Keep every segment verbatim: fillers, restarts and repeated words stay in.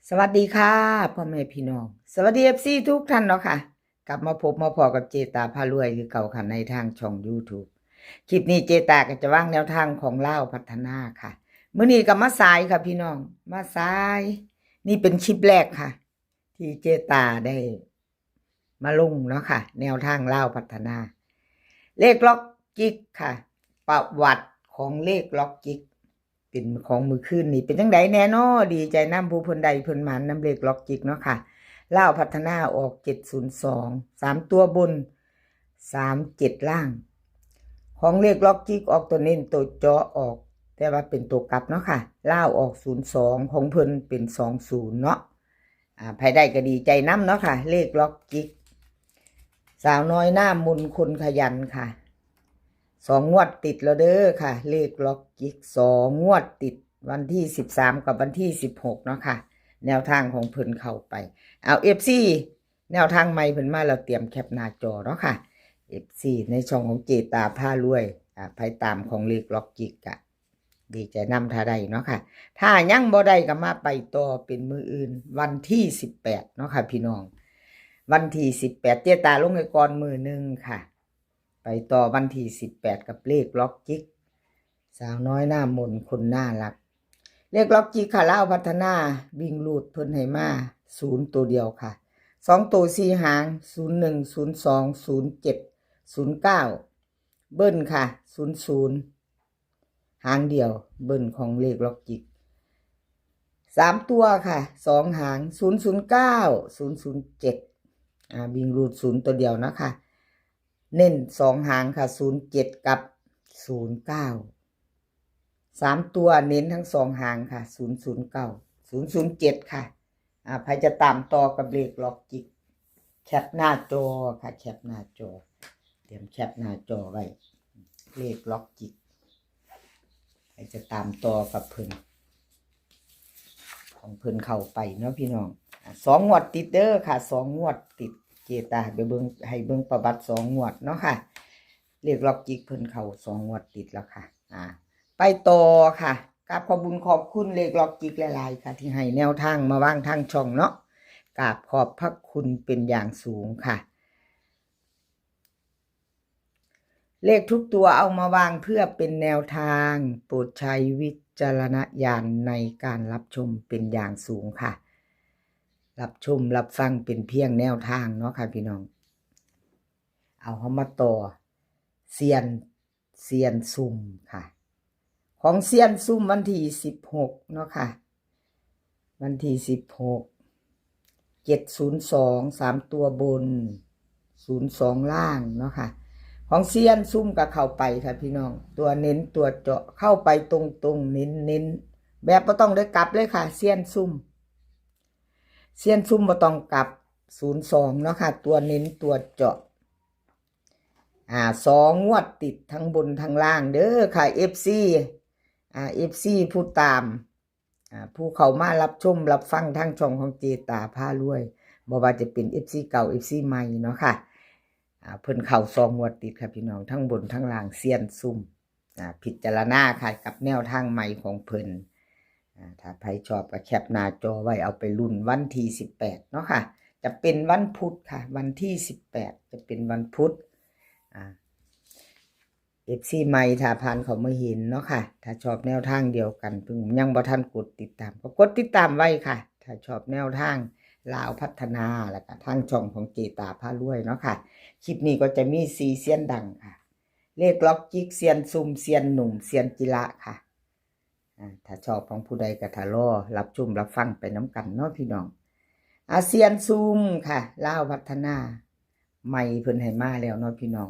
สวัสดีค่ะ พ่อแม่พี่น้อง สวัสดี เอฟซี ทุกท่านเนาะค่ะ กลับมาพบมาพ้อกับเจตาพารวยคือเก่าค่ะ ในทางช่อง YouTube คลิปนี้เจตาก็จะวางแนวทางของลาวพัฒนาค่ะ มื้อนี้ก็มาสายค่ะพี่น้อง มาสาย นี่เป็นคลิปแรกค่ะ ที่เจตาได้มาลงเนาะค่ะ แนวทางลาวพัฒนา เลขล็อกจิกค่ะ ประวัติของเลขล็อกจิก เป็นของมื้อคืนนี้ เป็นจั่งใดแน่นอ ดีใจนำผู้เพิ่นได้เพิ่นหมานนำเลขล็อกจิกเนาะค่ะ ลาวพัฒนาออก เจ็ดศูนย์สอง สามตัวบน สามเจ็ด ล่าง ของเลขล็อกจิกออกตัวเน้นตัวเจาะออก แต่ว่าเป็นตัวกลับเนาะค่ะ ลาวออก ศูนย์สอง ของเพิ่นเป็น สองศูนย์ เนาะ อ่า ไผได้ก็ดีใจนำเนาะค่ะ เลขล็อกจิก สาวน้อยหน้ามนคนขยันค่ะ สองงวดติดแล้วเด้อค่ะ เลขล็อกจิก สองงวดติด วันที่ สิบสาม กับวันที่ สิบหก เนาะค่ะ แนวทางของเพิ่นเข้าไป เอา เอฟซี แนวทางใหม่เพิ่นมาแล้ว เตรียมแคปหน้าจอเนาะค่ะ เอฟซี ในช่องของเจตาพารวย อ่า ไผตามของเลขล็อกจิกอะ ดีใจนำถ้าได้เนาะค่ะ ถ้ายังบ่ได้ก็มาไปต่อเป็นมื้ออื่น วันที่ สิบแปด เนาะค่ะพี่น้อง วันที่ สิบแปด เจตาลงให้ก่อนมื้อหนึ่งค่ะ ไปต่อวันที่ สิบแปด กับเลขล็อกจิก สาวน้อยหน้ามนคนน่ารัก เลขล็อกจิกค่ะ ลาวพัฒนา วิ่งรูดเพิ่นให้มา ศูนย์ ตัวเดียวค่ะ สอง ตัว สี่ หาง ศูนย์หนึ่ง ศูนย์สอง ศูนย์เจ็ด ศูนย์เก้า เบิ้ลค่ะ ศูนย์ศูนย์ หางเดียว เบิ้ลของเลขล็อกจิก สาม ตัวค่ะ สอง หาง ศูนย์ศูนย์เก้า ศูนย์ศูนย์เจ็ด อ่า วิ่งรูด ศูนย์ ตัวเดียวนะคะ เน้น สอง หางค่ะ ศูนย์เจ็ด กับ ศูนย์เก้า สาม ตัวเน้นทั้ง สอง หางค่ะ ศูนย์ศูนย์เก้า ศูนย์ศูนย์เจ็ด ค่ะ อ่า ไผจะตามต่อกับเลขล็อกจิก แคปหน้าจอค่ะ แคปหน้าจอ เตรียมแคปหน้าจอไว้ เลขล็อกจิก ไผจะตามต่อกับเพิ่น ของเพิ่นเข้าไปเนาะพี่น้อง อ่า สองงวดติดเด้อค่ะ สองงวดติด เจตาให้ไปเบิ่ง ให้เบิ่งประวัติ สองงวดเนาะค่ะ เลขล็อกจิกเพิ่นเข้า สองงวดติดแล้วค่ะ อ่า ไปต่อค่ะ กราบขอบบุญขอบคุณเลขล็อกจิกหลายๆค่ะ ที่ให้แนวทางมาวางทางช่องเนาะ กราบขอบพระคุณเป็นอย่างสูงค่ะ เลขทุกตัวเอามาวางเพื่อเป็นแนวทาง โปรดใช้วิจารณญาณในการรับชมเป็นอย่างสูงค่ะ รับชมรับฟังเป็นเพียงแนวทางเนาะค่ะพี่น้อง เอาเฮามาต่อ เซียน เซียนซุ่มค่ะ ของเซียนซุ่มวันที่ สิบหก เนาะค่ะ วันที่ สิบหก เจ็ดศูนย์สอง สาม ตัวบน ศูนย์สอง ล่างเนาะค่ะ ของเซียนซุ่มก็เข้าไปค่ะพี่น้อง ตัวเน้นตัวเจาะเข้าไปตรงๆ เน้นๆ แบบบ่ต้องได้กลับเลยค่ะ เซียนซุ่ม เซียนซุ่มบ่ต้องกลับ ศูนย์สอง เนาะค่ะ ตัวเน้นตัวเจาะ อ่า สองงวดติดทั้งบนทั้งล่างเด้อค่ะ เอฟซี อ่า เอฟซี ผู้ตาม อ่า ผู้เข้ามารับชมรับฟังทางช่องของเจตาพารวย บ่ว่าจะเป็น เอฟซี เก่า เอฟซี ใหม่เนาะค่ะ อ่า เพิ่นเข้าสองงวดติดค่ะพี่น้อง ทั้งบนทั้งล่าง เซียนซุ่ม อ่า พิจารณาค่ะ กับแนวทางใหม่ของเพิ่น อ่า ถ้าไผชอบก็แคปหน้าจอไว้ เอาไปลุ้นวันที่ สิบแปด เนาะค่ะ จะเป็นวันพุธค่ะ วันที่ สิบแปด จะเป็นวันพุธ อ่า เอฟซี ใหม่ ถ้าผ่านเข้ามาเห็นเนาะค่ะ ถ้าชอบแนวทางเดียวกัน เพิ่งยังบ่ทันกดติดตาม ก็กดติดตามไว้ค่ะ ถ้าชอบแนวทางลาวพัฒนา แล้วก็ทางช่องของเจตาพารวยเนาะค่ะ คลิปนี้ก็จะมีสี่เซียนดังค่ะ เลขล็อกจิก เซียนซุ่ม เซียนหนุ่ม เซียนจิระค่ะ อ่า ถ้าชอบของผู้ใดก็ถ้ารอรับชมรับฟังไปนำกันเนาะพี่น้อง อ่า เซียนซุ่มค่ะ ลาวพัฒนา ใหม่เพิ่นให้มาแล้วเนาะพี่น้อง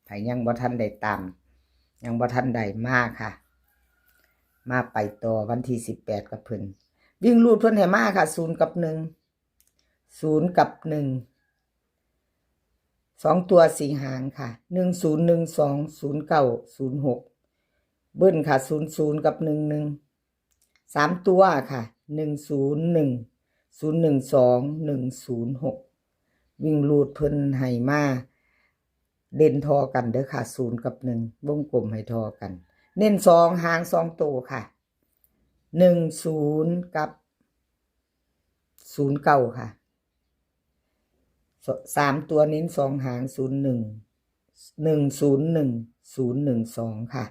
ไผยังบ่ทันได้ตาม ยังบ่ทันได้มาค่ะ มาไปต่อวันที่ สิบแปด กับเพิ่น วิ่งรูดเพิ่นให้มาค่ะ ศูนย์ กับ หนึ่ง ศูนย์ กับ หนึ่ง สอง ตัว สี่ หางค่ะ หนึ่งศูนย์ หนึ่งสอง ศูนย์เก้า ศูนย์หก เบิ้ลค่ะ ศูนย์ศูนย์ กับ หนึ่งหนึ่ง สาม ตัวค่ะ หนึ่งศูนย์หนึ่ง ศูนย์หนึ่งสอง หนึ่งศูนย์หก วิ่งรูดเพิ่นให้มา เด่นทอกันเด้อค่ะ ศูนย์ กับ หนึ่ง วงกลมให้ทอกัน เน้นสอง หางสองตัวค่ะ หนึ่งศูนย์ กับ ศูนย์เก้าค่ะ ส- สามตัวเน้นสองหาง ศูนย์หนึ่ง หนึ่งศูนย์หนึ่ง ศูนย์หนึ่งสองค่ะ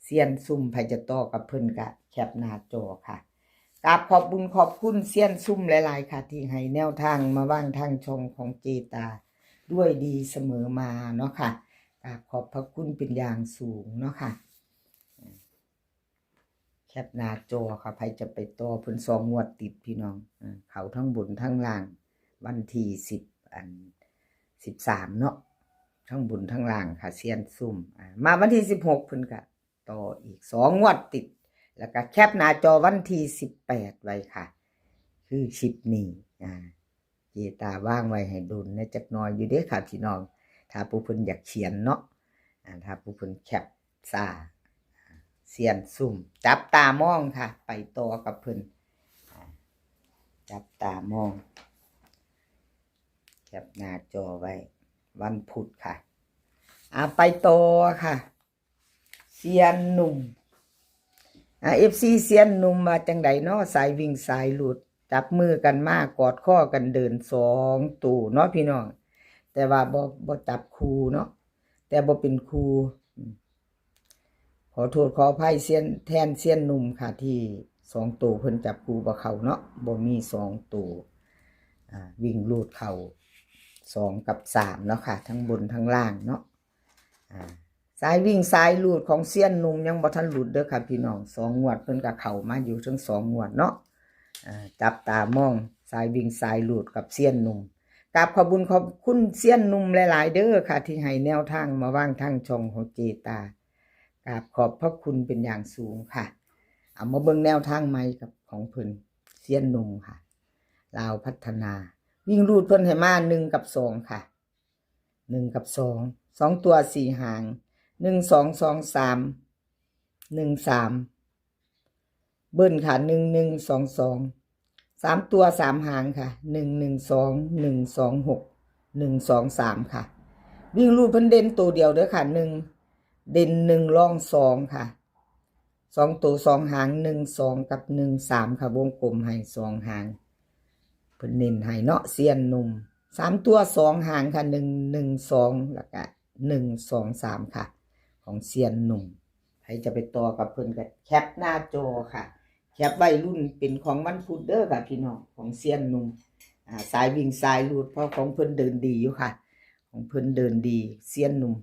เซียนซุ่มไผจะต่อกับเพิ่นกะแคปหน้าจอค่ะ กราบขอบบุญขอบคุณเซียนซุ่มหลายๆค่ะ ที่ให้แนวทางมาวางทางช่องของเจตา ด้วยดีเสมอมาเนาะค่ะ กราบขอบพระคุณเป็นอย่างสูงเนาะค่ะ แคปหน้าจอค่ะ ไผจะไปต่อเพิ่นสองงวดติดพี่น้อง อ่า เข้าทั้งบนทั้งล่าง วันที่สิบ อัน สิบสามเนาะ ทั้งบนทั้งล่างค่ะ เซียนซุ่ม อ่า มาวันที่สิบหกเพิ่นกะต่ออีกสองงวดติด แล้วกะแคปหน้าจอวันที่สิบแปดไว้ค่ะ คือคลิปนี้ อ่า เจตาวางไว้ให้โดนแหน่จักหน่อยอยู่เด้อค่ะพี่น้อง ถ้าผู้เพิ่นอยากเขียนเนาะ อ่า ถ้าผู้เพิ่นแคปซ่า เซียนซุ่ม จับตามองค่ะ ไปต่อกับเพิ่น อ่า จับตามอง แคปหน้าจอไว้ วันพุธค่ะ อ่า ไปต่อค่ะ เซียนหนุ่ม อ่า เอฟซี เซียนหนุ่มว่าจังใดเนาะ สายวิ่งสายหลุด จับมือกันมากอดข้อกันเดินสองตัวเนาะพี่น้อง แต่ว่าบ่บ่จับคู่เนาะ แต่บ่เป็นคู่ อืม ขอโทษขออภัยเซียน แทนเซียนหนุ่มค่ะ ที่สองตัวเพิ่นจับคู่บ่เข้าเนาะ บ่มีสองตัว อ่า วิ่งรูดเข้าสองกับสามเนาะค่ะ ทั้งบนทั้งล่างเนาะ อ่า สายวิ่งสายรูดของเซียนหนุ่มยังบ่ทันหลุดเด้อค่ะพี่น้อง สองงวดเพิ่นกะเข้ามาอยู่ทั้งสองงวดเนาะ อ่า จับตามองสายวิ่งสายรูดกับเซียนหนุ่ม กราบขอบบุญขอบคุณเซียนหนุ่มหลายๆเด้อค่ะ ที่ให้แนวทางมาวางทางช่องของเจตา กราบขอบพระคุณเป็นอย่างสูงค่ะ เอามาเบิ่งแนวทางใหม่กับของเพิ่น เซียนหนุ่มค่ะ ลาวพัฒนา วิ่งรูดเพิ่นให้มาหนึ่งกับสองค่ะ หนึ่งกับสอง สองตัวสี่หาง หนึ่งสอง สองสาม หนึ่งสาม เบิ้ลค่ะ หนึ่งหนึ่งสองสอง สามตัวสามหางค่ะ หนึ่งหนึ่งสอง หนึ่งสองหก หนึ่งสองสามค่ะ วิ่งรูดเพิ่นเด่นตัวเดียวเด้อค่ะ หนึ่ง เด่นหนึ่ง รองสองค่ะ สองตัวสองหาง หนึ่งสอง กับ หนึ่งสามค่ะ วงกลมให้สองหาง เพิ่นเน้นให้เนาะ เซียนหนุ่ม สามตัวสองหางค่ะ หนึ่งหนึ่งสอง แล้วกะ หนึ่งสองสามค่ะ ของเซียนหนุ่ม ไผจะไปต่อกับเพิ่นกะแคปหน้าจอค่ะ แคปไว้รุ่นเป็นของวันพุธเด้อค่ะพี่น้อง ของเซียนหนุ่ม อ่า สายวิ่งสายรูด เพราะของเพิ่นเดินดีอยู่ค่ะ ของเพิ่นเดินดี เซียนหนุ่ม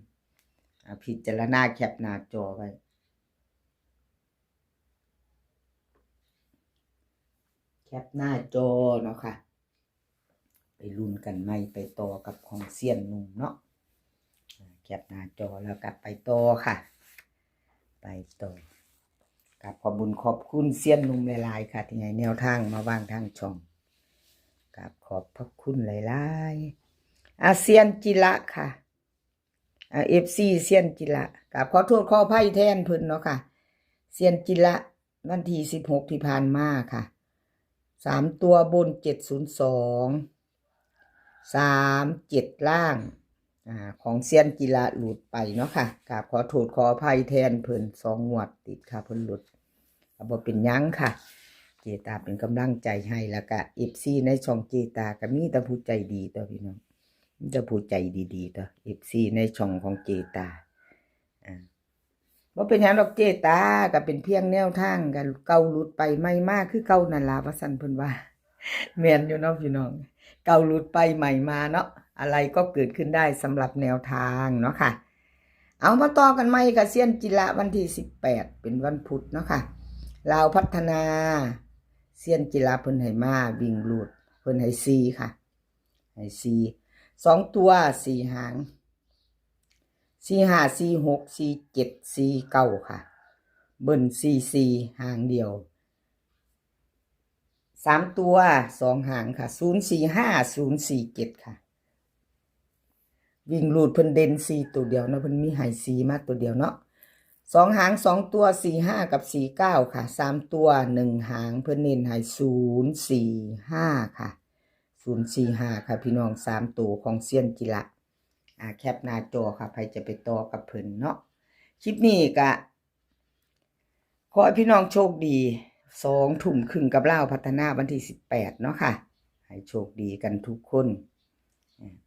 อ่า พิจารณาแคปหน้าจอไว้ แคปหน้าจอเนาะค่ะ ไปลุ้นกันใหม่ ไปต่อกับของเซียนหนุ่มเนาะ อ่า แคปหน้าจอแล้วกลับไปต่อค่ะ ไปต่อ กราบขอบบุญขอบคุณเซียนหนุ่มหลายๆค่ะ ที่ให้แนวทางมาวางทางช่อง กราบขอบพระคุณหลายๆ อ่า เซียนจิระค่ะ อ่า เอฟซี เซียนจิระ กราบขอโทษขออภัยแทนเพิ่นเนาะค่ะ เซียนจิระ วันที่สิบหกที่ผ่านมาค่ะ สามตัวบน เจ็ดศูนย์สอง สามเจ็ด ล่าง อ่า ของเซียนจิระหลุดไปเนาะค่ะ กราบขอโทษขออภัยแทนเพิ่นสองงวดติดค่ะ เพิ่นหลุด ก็บ่เป็นหยังค่ะ เจตาเป็นกำลังใจให้ แล้วกะ เอฟซี ในช่องเจตากะมีแต่ผู้ใจดีตัวพี่น้อง มีแต่ผู้ใจดีๆตัว เอฟซี ในช่องของเจตา อ่า บ่เป็นหยังดอกเจตา กะเป็นเพียงแนวทาง กะเก่าหลุดไปใหม่มาคือเก่านั่นล่ะ ว่าซั่นเพิ่นว่า แม่นอยู่เนาะพี่น้อง เก่าหลุดไปใหม่มาเนาะ อะไรก็เกิดขึ้นได้สำหรับแนวทางเนาะค่ะ เอามาต่อกันใหม่กับเซียนจิระวันที่สิบแปด เป็นวันพุธเนาะค่ะ ลาวพัฒนา เซียนจิระเพิ่นให้มาวิ่งรูด เพิ่นให้สี่ค่ะ ให้สี่ สองตัวสี่หาง สี่ห้า สี่หก สี่เจ็ด สี่เก้าค่ะ เบิ้ลสี่สี่หางเดียว สามตัวสองหางค่ะ ศูนย์สี่ห้า ศูนย์สี่เจ็ดค่ะ วิ่งรูดเพิ่นเด่นสี่ตัวเดียวเนาะ เพิ่นมีให้สี่มาตัวเดียวเนาะ สองหางสองตัว สี่ห้า กับ สี่เก้าค่ะ สามตัวหนึ่งหาง เพิ่นเน้นให้ ศูนย์สี่ห้าค่ะ ศูนย์สี่ห้าค่ะพี่น้อง สามตัวของเซียนจิระ อ่า แคปหน้าจอค่ะ ไผจะไปต่อกับเพิ่นเนาะ คลิปนี้กะ ขอให้พี่น้องโชคดี สองทุ่มครึ่งกับลาวพัฒนาวันที่สิบแปดเนาะค่ะ ให้โชคดีกันทุกคน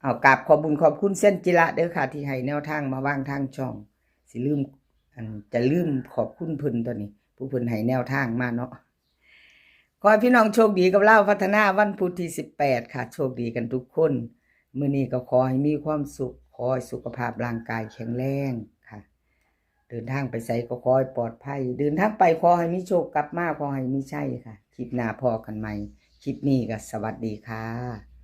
เอากราบขอบบุญขอบคุณเซียนจิระเด้อค่ะ ที่ให้แนวทางมาวางทางช่อง สิลืม อันจะลืมขอบคุณเพิ่นตัวนี้ ผู้เพิ่นให้แนวทางมาเนาะ ขอให้พี่น้องโชคดีกับลาวพัฒนาวันพุธที่สิบแปดค่ะ โชคดีกันทุกคน มื้อนี้ก็ขอให้มีความสุข ขอให้สุขภาพร่างกายแข็งแรงค่ะ เดินทางไปไสก็ขอให้ปลอดภัย เดินทางไปขอให้มีโชค กลับมาขอให้มีชัยค่ะ คลิปหน้าพ้อกันใหม่ คลิปนี้ก็สวัสดีค่ะ